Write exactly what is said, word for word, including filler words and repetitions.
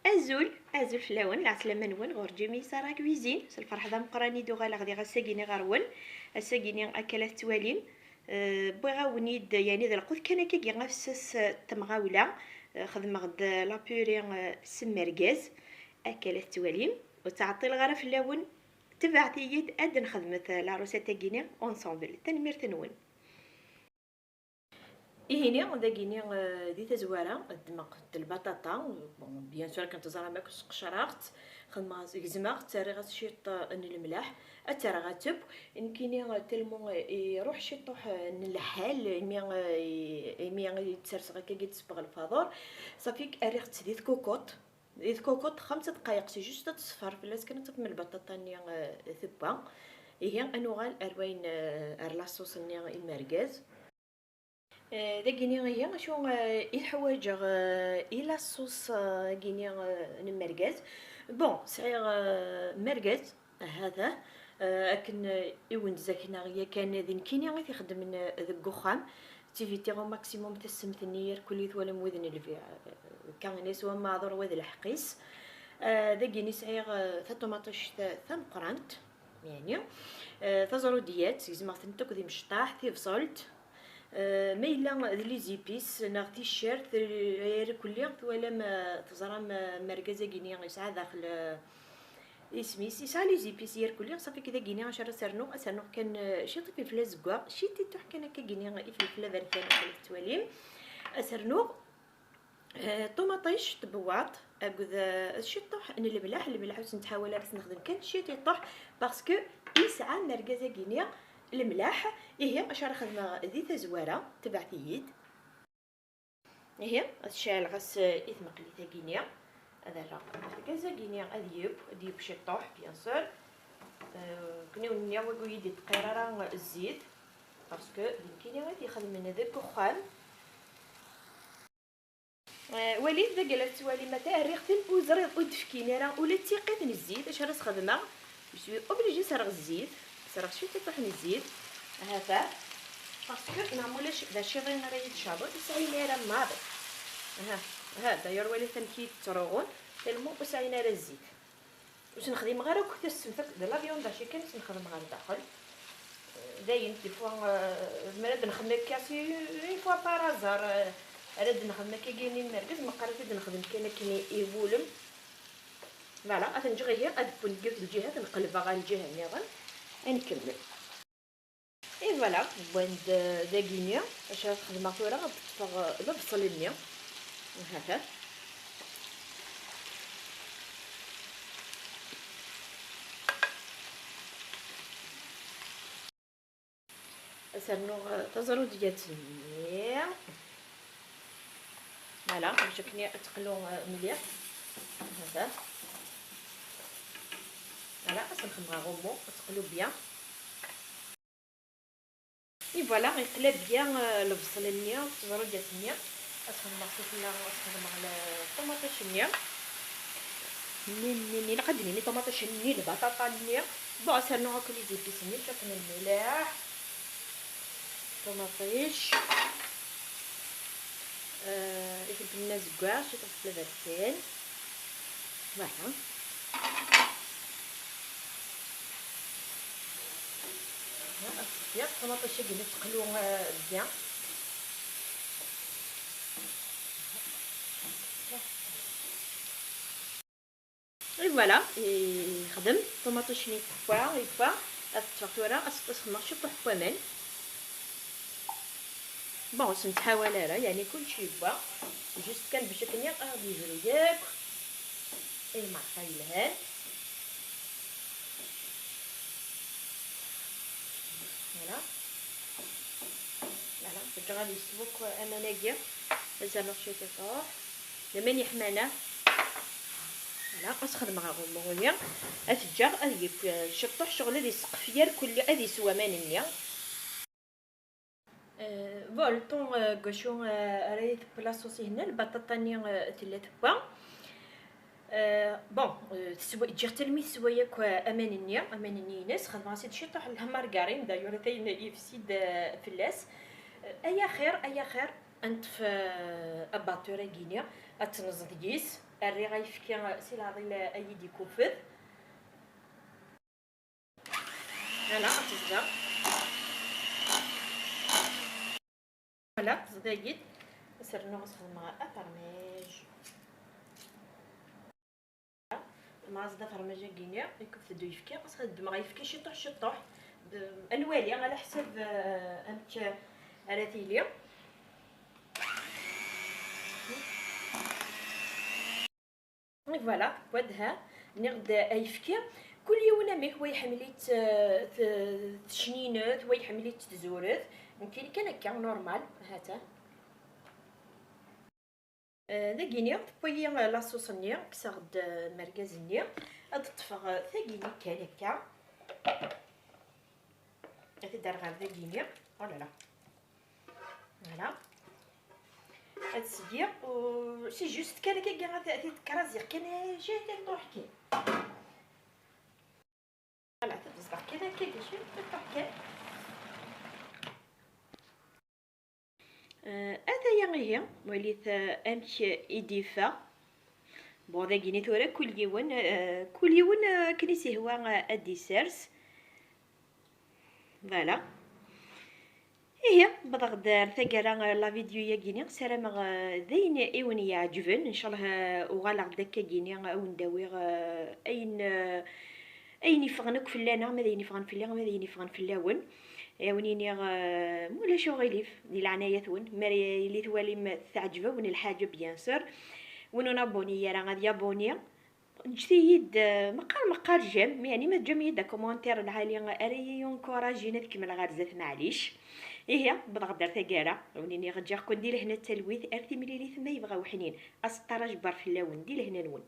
Azul, azul fell-awen, lɛeslama-nwen ɣur Jimmy Sarah Cuisine. S lferḥ d ameqqran i d-uɣaleɣ diɣ ass-agi-ni ɣer-wen. Ass-agi-ni, akka la tettwalim, eh, wwiɣ-awen-id, yani, d lqut kan akkagi afessas, eh, n temɣawla. Eh, xedmeɣ-d, eh, la purée, eh, s mmergaz. Akka la tettwalim, ur ttɛeṭṭileɣ ara fell-awen. Tebɛet-iyi-d ad nexdmet, eh, la recette-agi-ni ensemble. Tanemmirt-nwen. Ihini, dagini, eh, di tazwara, ddmeɣ-d lbaṭaṭa. Bon, bien sûr, akken teẓram akk, sqecreɣ-tt, xedmeɣ, gezmeɣ-tt, rriɣ-as ciṭ, eh, n lemlaḥ, ad tt-rreɣ ad teww. Nekkini, eh, tellement, eh, iruḥ ciṭuḥ, eh, n lḥal, imi, eh, i-, imi i tt-serseɣ akka i d-sebbeɣ lfaḍur, ṣafi rriɣ-tt di tkukuṭ. Di tkukuṭ xemsa dqayeq, c'est juste ad teṣfer fell-as kan, ad tafem lbaṭaṭa-nni, eh, tewwa. Ihi, ad nuɣal ar wayen, eh, ar la sauce-nni imergaz. Eh, dagini ihi, acu, eh, i ḥwaǧeɣ, eh, i la sauce-agi-ni, eh, n mergaz? Bon, sɛiɣ, eh, mergaz, hata, eh, akken, eh, i wen-d-zakneɣ yakan, d nekkini i t-ixeddmen, eh, deg uxxam. Tivitiɣ au maximum tassemt-nni, irkelli twalam wid n lbiɛ, eh, kan neswa maɛdur wa d lḥeqq-is. Eh, dagini sɛiɣ, eh, taṭumaṭict tameqqrant, yani, eh, taẓrudiyat, gezmeɣ-tent akk d imecṭaḥ, tibṣelt, Eh, ma yella d les épices neɣ ticcert, eh, irkelli twalam, eh, teẓram, eh, mergaz-agi-ni yesɛa daxel, eh, isem-is, yesɛa les épices irkelli, ṣafi dagini acu ara s-rnuɣ, ad s-rnuɣ kan, eh, ciṭ ifelfel azeggaɣ, ciṭiṭuḥ kan akkagini ifelfel aberkan, akken tettwalim, ad s-rnuɣ Eh, ṭumaṭic tbewwaṭ akked, eh, ciṭuḥ n lemlaḥ. Lemlaḥ ur s-nettḥawal ara, s-nexdem kan ciṭuḥ, parce que yesɛa mergaz-agi-ni lemlaḥ. Ihi, acu ara xedmeɣ di tazwara? Tebɛet-iyi-d. Ihi, ad ceɛleɣ ass, eh, i tmeqlit-agi-ni. Ad rreɣ argaz-agi-ni ad yeww, ad yeww ciṭuḥ, bien sûr. Eh, akken i wen-nniɣ, wagi ur yi-d-iṭṭqir ara zzit, parce que d nekkini i t-ixedmen deg uxxam. Eh, walit dagi la tettwalim, ata rriɣ-ten, ur ẓriɣ, ur d-fkin ara ula d tiqit n zzit. Acu ara s-xedmeɣ? Je suis obligée ad s-rreɣ zzit, ad s-rreɣ ciṭuḥ n zzit. Hata, parce que neɣ ma ulac d aciḍen ara yi-d-caḍen, ur sɛin ara maḍi. Aha, aha, d'ailleurs walit amek i yi-d-ttruɣun, tellement ur sɛin ara zzit. Ur s-nexdimeɣ ara akk tassemt akk, d la viande hachée kan i s-nexdem ɣer daxel. Dayen, des fois, euh, mi ara d-nexdem akka, c'est une fois par hasard, euh, ara d-nexdem akka gini n mergaz, meqqar ad t-id-nexdem kan akken i, i wulem. Voilà, ad ten-ǧǧeɣ ihi, ad wwen deg yiwet lǧiha, ad ten-qelbeɣ ɣer lǧiha nniḍen, ad nkemmel. Et voilà, wwan-d, euh, dagini, acu ara xedmeɣ tura, ad ṭṭfeɣ, euh, lebṣel-nni. Hata. Ad s-rnuɣ, eh, taẓrudiyat-nni. Voilà, bac akken ad teqlu, eh, mliḥ. Hada. Voilà, ad s-nxedmeɣ aɣummu, ad teqlu bien. Et voilà, yeqla bien, eh, lebṣel-nni, taẓrudiyat-nni. Ad s-xedmeɣ sufella, ad s-xedmeɣ le-, ṭumaṭic-nni. Nni, nni, nni, ilaq ad d-nini ṭumaṭic-nni, lbaṭaṭa-nni. Bon, ad s-rnuɣ akk les épices-nni, ciṭ n lmilḥ, ṭumaṭic, euh, ifelfel-nni azeggaɣ, ciṭ n tflavertin. Voilà. Ṭumaṭic-agi ad teqlu, euh, bien. Et voilà, yexdem ṭumaṭic-nni teffa, yeffa. Ad t-ṭṭfeɣ tura, ad s-xedmeɣ ciṭuḥ n waman. Bon, ur s-nettḥawal ara, yeɛni kullec yewwa. Juste kan bac akken ad ɣ-d-yebru yakk i lmerqa yelhan. Voilà. Voilà, ǧǧeɣ ad yeswu akk aman-agi. Ad s-rnuɣ ciṭuḥ. Laman yeḥman-a. Voilà, ad s-xedmeɣ aɣummu-nni. Ad t-ǧǧeɣ ad yekk ciṭuḥ, ccɣel ad yesseqfi irkelli, ad yeswa aman-nni. Euh, bon, le temps, euh, deg wacu, euh, ara yi-tewwi la sauce ihenna, lbaṭaṭa-nni, euh, tella tewwa. Euh, bon, euh, teswa, ǧǧiɣ-tt almi teswa yakk, euh, aman-nni, aman-nni-ines, xedmeɣ-as-id ciṭuḥ n la margarine, d'ailleurs, atan yefsi-d, euh, fell-as. Euh, ay axir, ay axir, ad neṭṭef, euh, abaṭur-agi-ni, Ad tenẓ deg-s, rriɣ ayefki si leɛḍil ay d-ikufet. Ala, ad teẓdeɣ. Ala, teẓdagit. Ad s-rnuɣ, ad s-xedmeɣ afermaj. Ma aẓ-d afermaj-agi-nni, ikufet-d uyefki, ad s-xedmeɣ ayefki ciṭuḥ ciṭuḥ. Ad nwali ala ḥsab, eh, amek ara tili. Voilà, tewwa-d, ha, nniɣ-d ayefki. Kul yiwen amek, wa iḥemmel-itt, eh, t-, tecninet, wa iḥemmel-itt tzuret. Nekkini kan akka, normal, ha-t-a. Eh, dagini, tewwa-yi, eh, la sauce-nni, kkseɣ-d, eh, mergaz-nni. Ad ṭṭfeɣ, eh, tagini kan akka. Ad t-id-rreɣ ɣer dagini. Oh là là. Voilà. Ad sgiɣ, u c'est juste kan akka, ad t-, ad t-id-kraziɣ kan, eh, ciṭuḥ kan. Voilà, ad t-id-ẓdeɣ kan akka, ciṭuḥ kan. Eh, ataya ihi, walit, eh, amek i d-yeffeɣ. Bon, dagini tura kul yiwen, eh, kul yiwen, eh, akken i s-ihwa, eh, ad d-isers. Voilà. Ihi, wwḍeɣ-d ar taggara, eh, la vidéo-yagi-ni. Ssarameɣ, eh, d ayen i wen-iɛeǧben. Ncallah, eh, uɣaleɣ-d akkagini, eh, a wen-d-awiɣ, eh, ayen, eh, ayen yeffɣen akk fell-aneɣ, ma d ayen yeffɣen fell-i, ma d ayen yeffɣen fell-awen. Ad wen-iniɣ, eh, ma ulac uɣilif, di leɛnaya-twen, mi ara yili twalim teɛǧeb-awen lḥaǧa, bien sûr. Win ur nabuni ara, ad yabuni. Ǧǧet-iyi-d, eh, meqqar, meqqar j'aime, meɛni ma teǧǧam-iyi-d akomantir lɛali, ara iyi-encouragin ad kemmleɣ ar zdat, maɛlic. Ihi, wwḍeɣ-d ar taggara, ad wen-iniɣ ǧǧiɣ-ken di lehna d talwit, ar timlilit ma yebɣa uḥnin. Aseṭṭar ajebbar fell-awen, di lehna-nwen.